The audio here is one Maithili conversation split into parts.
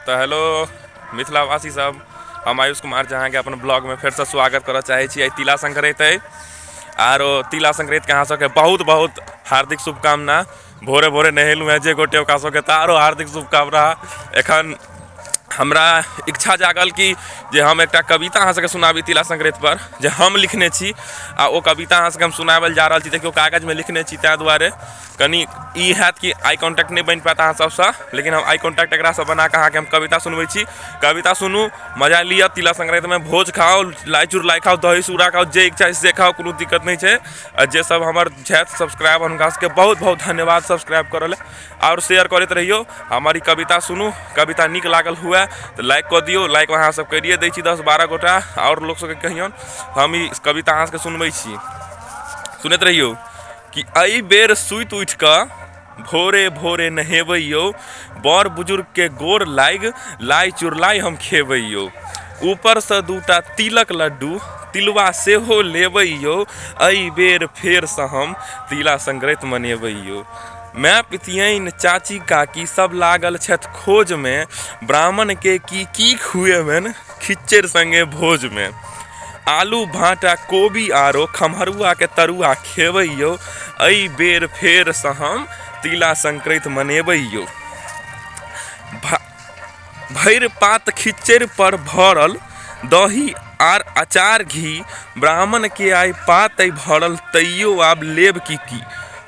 तऽ हेलो मिथिलावासी सब, हम आयुष कुमार झा अहाँके अपन ब्लॉगमे फेरसँ स्वागत करऽ चाहै छी। आइ तिला संक्रांति अइ, आरो तिला संक्रांतिके अहाँ सबके बहुत बहुत हार्दिक शुभकामना। भोरे भोरे नहेलहुँ हेँ जे गोटे, ओकरा सबके तऽ आरो हार्दिक शुभकामना। एखन हमरा इच्छा जागल कि जे हम एकटा कविता अहाँ सबके सुनाबी तिला संक्रांतिपर, जे हम लिखने छी, आ ओ कविता अहाँ सबके हम सुनाबै लए जा रहल छी। देखियौ, कागजमे लिखने छी, ताहि दुआरे कनि ई हैत कि आई कॉन्टैक्ट नहि बनि पायत अहाँ सबसँ, लेकिन हम आई कॉन्टैक्ट एकरासँ बनाकऽ अहाँके हम कविता सुनबै छी। कविता सुनू, मजा लिअ। तिला संक्रान्तिमे भोज खाउ, लाइ चूर खाउ, दही चूड़ा खाउ, जे इच्छा से खाउ, कोनो दिक्कत नहि छै। आ जे सब हमर छथि सब्सक्राइबर, हुनका सबके बहुत बहुत धन्यवाद सब्सक्राइब करऽ लए, आओर शेयर करैत रहियौ। हमर ई कविता सुनू, कविता नीक लागल हुए तऽ लाइक कऽ दियौ। लाइक अहाँ सब करिए दै छी 10-12 गोटा, आओर लोक सबके कहियौन। हम ई कविता अहाँ सबके सुनबै छी, सुनैत रहियौ। कि एहि बेर सुति उठि कऽ भोरे भोरे नहेबै यौ, बड़ बुजुर्गके गोर लागि लाइ चुरलाइ हम खेबै यौ, ऊपरसँ दूटा तिलक लड्डू तिलवा सेहो लेबै यौ, एहि बेर फेरसँ हम तिला संक्रान्ति मनेबै यौ। माय पितियैन चाची काकी सब लागल छथि खोजमे, ब्राह्मणके की की खुएबनि खिच्चड़ि सङ्गे भोजमे, आलू भाँटा कोबी आरो खम्हरुआके तरुआ खेबै यौ, एहि बेर फेरसँ हम तिला संक्रान्ति मनेबै यौ। भरि पात खिच्चड़ि पर भरल दही आर अचार घी, ब्राह्मणके आइ पात अइ भरल तैयो आब लेब की की,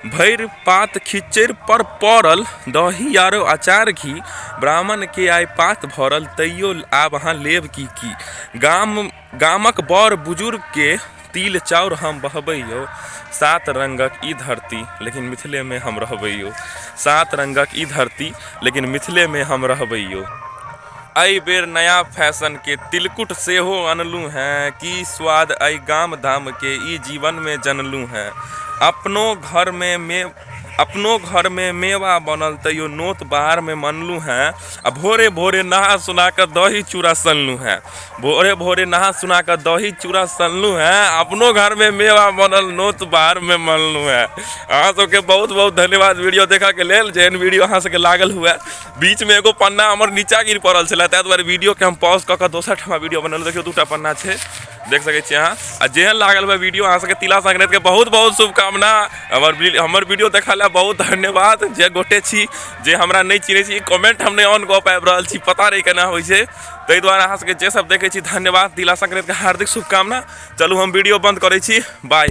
भरि पात खिच्चड़ि पर पड़ल दही आरो अचार घी, ब्राह्मणके आइ पात भरल तैयो आब अहाँ लेब की की, गाम गामक बड़ बुजुर्गके तिल चाउर हम बहबै यौ, सात रङ्गक ई धरती लेकिन मिथिलेमे हम रहबै यौ, सात रङ्गक ई धरती लेकिन मिथिलेमे हम रहबै यौ। एहि बेर नया फैशनके तिलकुट सेहो अनलहुँ हेँ, की स्वाद एहि गाम धामके ई जीवनमे जनलहुँ हेँ, अपनो घरमे मे अपनो घरमे मेवा बनल तैयो नोत बाहरमे मनलहुँ हेँ, आ भोरे भोरे नहा सुना कऽ दही चूड़ा सनलहुँ हेँ, भोरे भोरे नहा सुना कऽ दही चूड़ा सनलहुँ हेँ, अपनो घरमे मेवा बनल नोत बाहरमे मनलहुँ हेँ। अहाँ सबके बहुत बहुत धन्यवाद वीडियो देखऽके लेल। जेहन वीडियो अहाँ सबके लागल हुए, बीचमे एगो पन्ना हमर नीचा गिर पड़ल छलै, ताहि दुआरे वीडियोके हम पॉज कऽ कऽ दोसर ठमा वीडियो बनेलहुँ। देखियौ, दूटा पन्ना छै, देख सकै छी अहाँ। आ जेहन लागल हुए वीडियो, अहाँ सबके तिला संक्रांतिके बहुत बहुत शुभकामना। हमर वीडियो देखऽ लए बहुत धन्यवाद। जे गोटे छी जे हमरा नहि चिन्है छी, कमेंट हम नहि ऑन कऽ पाबि रहल छी, पता नहि केना होइ छै, ताहि दुआरे अहाँ सबके जे सब देखै छी धन्यवाद। तिला संक्रांतिके हार्दिक शुभकामना। चलू, हम वीडियो बंद करै छी, बाय।